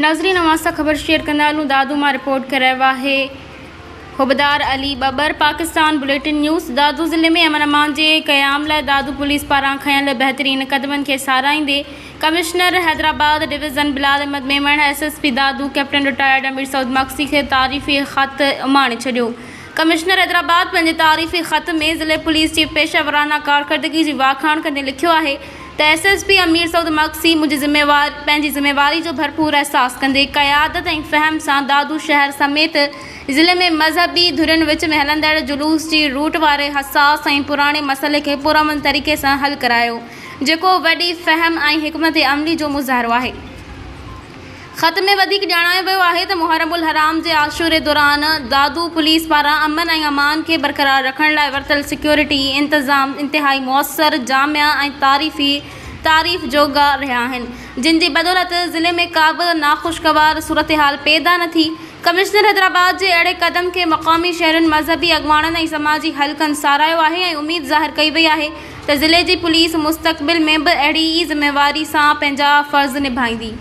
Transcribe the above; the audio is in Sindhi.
ناظرين اوهان سان خبر شيئر ڪندا هلون دادو مان رپورٽ ڪري رهيو آهي حبدار علي ٻٻر پاڪستان بليٽن نيوز دادو ضلعي ۾ امن امان جي قيام لاء دادو پوليس پاران کنيل بهترين قدمن کي ساراهيندي commissioner Hyderabad division Bilal Ahmed Memon S S P Dadu captain retired Amir Saud Magsi کي تعريفي خط اماڻي ڇڏيو ڪمشنر حيدرآباد پنهنجي تعريفي خط ۾ ضلعي پوليس جي پيشه ورانه ڪارڪردگي جي واکاڻ ڪندي لکيو آهي ته S S P Amir Saud Magsi منهنجي ذميوار پنهنجي ذميواري جو ڀرپور احساس ڪندي قيادت ۽ فهم سان دادو شهر سميت ضلعي ۾ مذهبي ڌرين وچ ۾ هلندڙ جلوس جي روٽ واري حساس ۽ پراڻي مسئلي کي پرامن طريقي سان حل ڪرايو جيڪو وڏي فهم ۽ حڪمت عملي جو مظاهرو آهي. خط ۾ وڌيڪ ڄاڻايو ويو آهي ته محرم الحرام جي عاشوري دوران دادو پوليس پاران امن ۽ امان کي برقرار رکڻ لاء ورتل سيڪيورٽي انتظام انتهائي موثر، جامع ۽ تعريفي تعريف جوڳا رهيا آهن، جن جي بدولت ضلعي ۾ ڪابه ناخوشگوار صورتحال پيدا نه ٿي. ڪمشنر حيدرآباد جي اهڙي قدم کي مقامي شهرين، مذهبي اڳواڻن ۽ سماجي حلقن ساراهيو آهي ۽ اميد ظاهر ڪئي وئي آهي ته ضلعي جي پوليس مستقبل ۾ به اهڙي ئي ذميواري سان پنهنجا فرض نڀائيندي.